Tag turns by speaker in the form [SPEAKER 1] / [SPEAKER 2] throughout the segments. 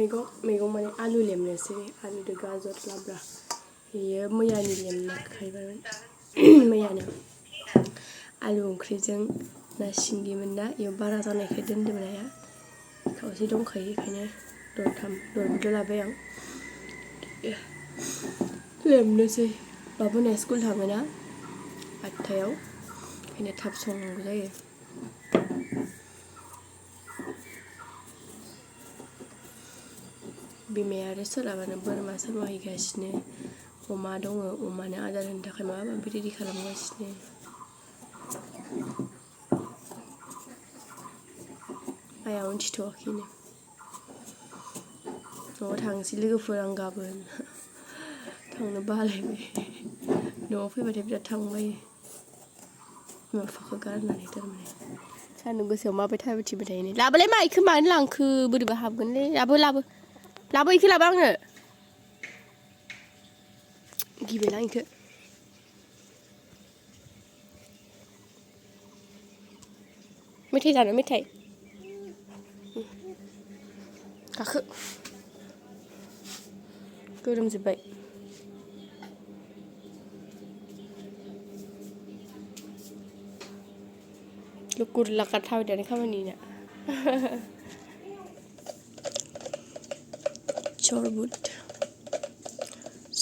[SPEAKER 1] मैगं माने आलु लेमनोसै आलुजों गाजर लाब्रा बेयो मैयानि लेमनायखायमोन मैयानो आलु ओंख्रिजों ना सिंगिमोन ना बेयाव बारा जानायखाय दोन्दोंमोन आइया खावसे दंखायो बेखायनो दरब्रै लाबाय आं लेमनोसै बाबुना स्कुल थाङोना 8टायाव ओंखायनो थाब संनांगौ जायो बिमाया आरो सोलाबानो बोरमा सोरबा हैगासिनो अमा दङ अमानो आदार होनो थाखाय माबा माबि रेडि खालामगासिनो आइया उन्थिथ'वाखैनो न'आव थांसै लोगोफोर आं गाबोन थांनो बालायबाय न'आव फैबाथाय बिराद थांबायो बिमा बिफाखौ गारनानै थारमाने सान्दुं गोसायाव माबोरै थाबायथिंबाय थायो लाबोलाय मा इखो मानो लांखो बोरैबा हाबगोनलै लाबो इखो लाबो आंनो गिबायलां इखो मेथाइ जानो मेथाइ गाखो गोरोमजोब्बाय लुकुर लाकार थाबायनानै खामानि ना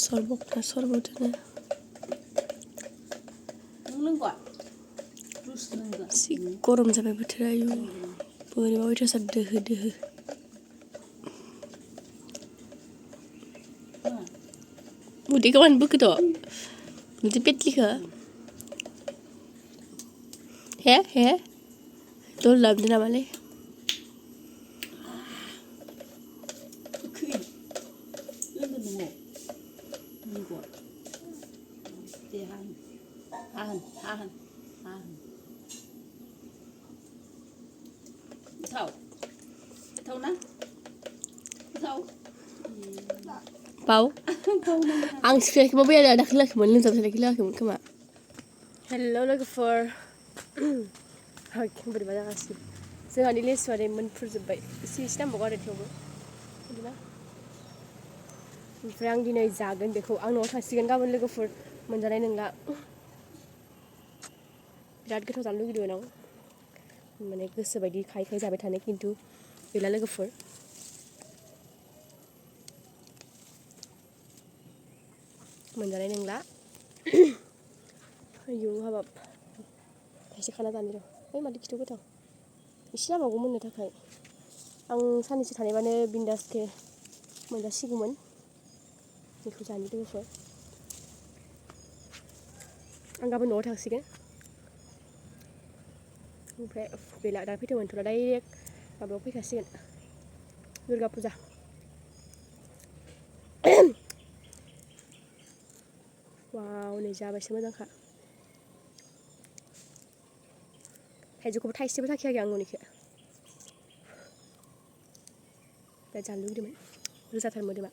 [SPEAKER 1] सरबत होनो एसे गरम जाबाय बोथोरा आयु बोरैबा अयथासार दोहो उदैखौ मानो बोखोथ' उदै पेटलिखौ हे दल लाबोदो नामालै बाव आं सिफियाखैबा बैया दाखोर लाखोमोन लोमजाबाय लाखोमोन खोमा हेल' लोगोफोर बोरैबा जागासिनो जोंहानि लेसुआ मोनफ्रुजोब्बाय एसे नांबावगौ आरो थेवबो ओमफ्राय आं दिनै जागोन बेखौ आं न'आव थांसिगोन गाबोन लोगोफोर मोनजानाय नंला बिराद गोथाव जानो लुगैदोंमोन आं माने गोसोबायदि खायै जाबाय थानो खिन्थु गैला लोगोफोर मोनजानाय नंला आयौ हाबाब थाइसे खाना जानो र' माथो खिथु गोथाव एसे नांबावगौ मोननो थाखाय आं साननैसो थानायबानो बिन्दासके मोनजासिगौमोन बेखौ जानो लोगोफोर आं गाबोन न'आव थांसिगोन ओमफ्राय गैला दा फैथो मोनथ'ला डाइरेक्ट माबायाव फैखासिगोन दुर्गा फुजा वाव नै जाबायसो मोजांखा थाइजौखौबो थाइसेबो थाखायाखै आं न'निखौ दा जानो लुगैदोंमोन रोजाथार मोदोमा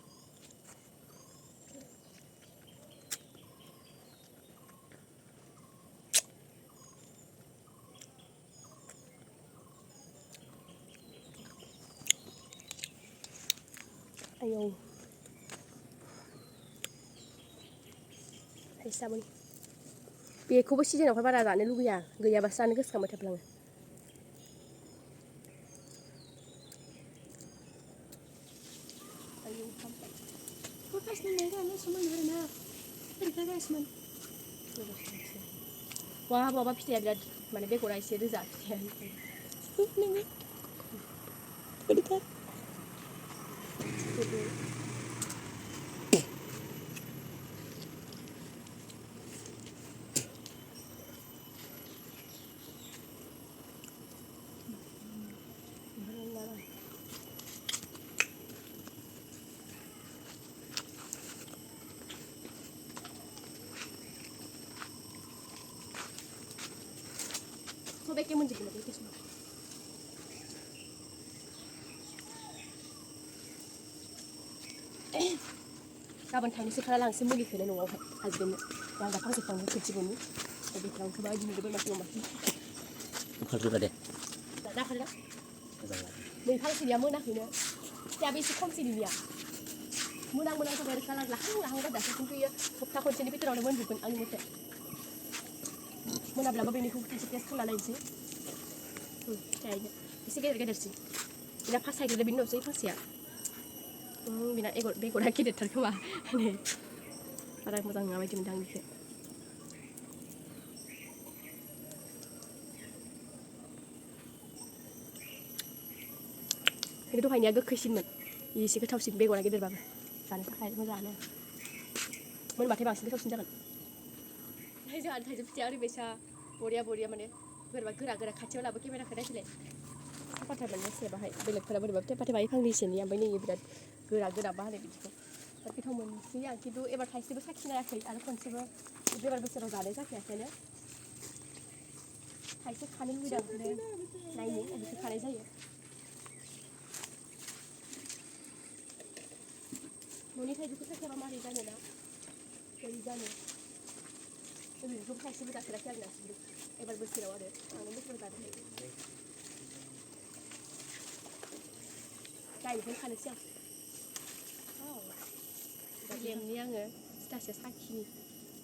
[SPEAKER 1] आयौ थाइसे जाबाय बेखौबो सिजोनावहाय बारा जानो लुगैया गैयाबासो जानो गोसोखांबाय थाफ्लाङो बहाबा फिथाइया बिराद माने बेगरा एसे रोजा फिथाइया Sobeknya menjadi itu semua. Kapan थांनोसै खाला लांसै मुलिखौनो न'आवहाय हाजबेन्डनो आं दा फांसे फांनै खोथिगौनि दा बेखौ लांखोबा दिनै बोरमाखौ माखि
[SPEAKER 2] ओंखारजोबा दे
[SPEAKER 1] दाखालिया नै फांसेनिया मोनाखैनो फिथाइयाबो एसे खमसिन इनिया मोनां जाबाय आरो कालार लाहां दासो खिन्थु इयो सप्ता खनसेनि भितरावनो मोनजोबगोन आंनि मथे मोनाब्लाबो बेनिखौ थाइसे टेस्ट खालामना नायनोसै फिथाइनो एसे गेदेरसिन बिना फार्स्ट थाइग्रोदो बिनि उनावसो फांसेया बिना बेगरा गिदिरथार खोमा बारा मोजां नङा बायदि मोनदों आं बेखौ खिन्थु दहायनिया गोखैसिनमोन एसे गोथावसिन बेगरा गिदिरबाबो जानो थाखाय मोजाङानो मोनबाथाय बांसिन गोथावसिन जागोन जोंहा थाइजौ फिथाइया ओरैबायसा बरिया माने बोरैबा गोरा खाथियाव लाबो केमेराखौ नायफैलाय साफाथार मोननाय सेबाहाय बेलेगफोरा बोरैबा थेफा फांनैसोनि ओमफ्राय नैयो बिराद गोरा मा होनो बिदिखौ बिराद गोथाव मोनसै आं खिन्थु एबार थाइसेबो साखिनायाखै आरो खनसेबो एबार बोसोराव जानाय जाखायाखैनो थाइसे खानो लुबैदों ओमफ्राय नायनि अबेखौ खानाय जायो न'नि थाइजौखौ साखियाबा मारै जानो ना बोरै जानो ओरैनोथ' थाइसेबो जाफेराखै आं दासिमबो एबार बोसोराव आरो थांनाय बोसोराव जादों गायनिफ्राय खानोसै आं लेमनि आङो सिथासे साखिनि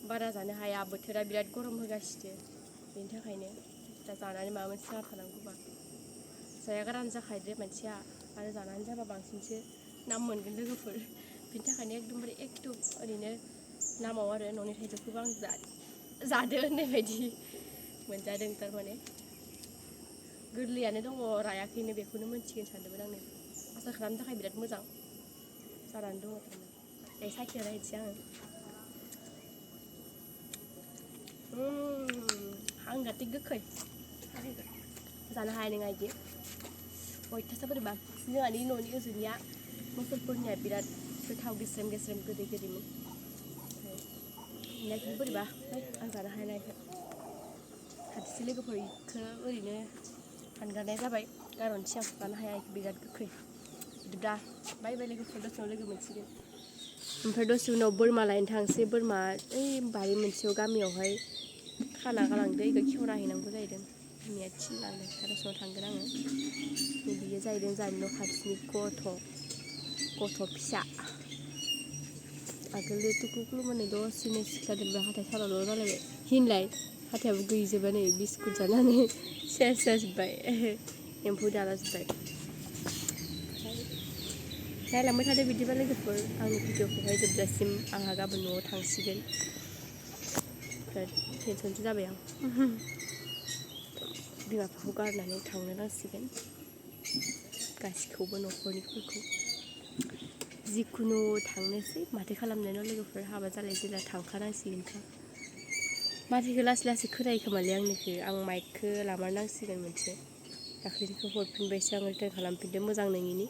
[SPEAKER 1] बारा जानो हाया बोथोरा बिराद गरम होगासिनो बेनि थाखायनो दा जानानै माबा मोनसे जाना थानांगौबा जाया गारानो जाखायो मानसिया आरो जानानै जाबा बांसिनसो नाम मोनगोन लोगोफोर बिनि थाखायनो एकदमबारे ओरैनो नामाव आरो न'नि थाइजौखौबो आं जादो होननाय बायदि मोनजादों थारमाने गोरलैयानो दङ रायाखैनो बेखौनो मोनथिगोन सानदोंमोन आङो आसार खालामनो थाखाय बिराद मोजां जानानै दङ थारमाने साखिना नायनोसै आङो हांगाटिक गोखै जानो हाया नङा इदि अयथासार बोरैबा जोंहानि न'नि ओजोंनिया मोसौफोरनिया बिराद गोथाव गेस्रेम गोदैमोन ओमफ्राय बोरैबा आं जानो हाया ना इखौ खाथिसे लोगोफोर इखौ ओरैनो हानगारनाय जाबाय गारहरनोसै आं जानो हाया इखौ बिराद गोखै दा बाय लोगोफोर दसेयाव लोगो मोनसिगोन ओमफ्राय दसे उनाव बोरमा लायनो थांसै बोरमा ओइ बारि मोनसेयाव गामियावहाय खाना गालांदो इखौ खेवना हैनांगौ जाहैदों बिमाया थिनलांदों दा दसेयाव थांगोन आङो बियो जाहैदों जोंहानि न' खाथिनि गथ' फिसा आगोलो टुकुकुलु माने दसेनो सिख्ला देरबाय हाथाय साल'ल' जालायबाय हिनलाय हाथायाबो गैजोबा नै बिस्कुट जानानै सेस जाजोब्बाय एम्फौ जालाजोब्बाय नायलांबाय थादो बिदिबा लोगोफोर आंनि भिडिअखौहाय जोबजासिम आंहा गाबोन न'आव थांसिगोन बिराद टेनसनसो जाबाय आं बिमा बिफाखौ गारनानै थांनो नांसिगोन गासिखौबो न'खरनिफोरखौ जिखुनु थांनोसै माथो खालामनो लोगोफोर हाबा जालाय जेला थांखानांसिगोनखा माथोखौ लासै खोनायो खोमालै आंनिखौ आं माइकखौ लामारनांसिगोन मोनसे दाख्लैनिखौ हरफिनबायसो आं रिटार्न खालामफिनदो मोजां नङिनि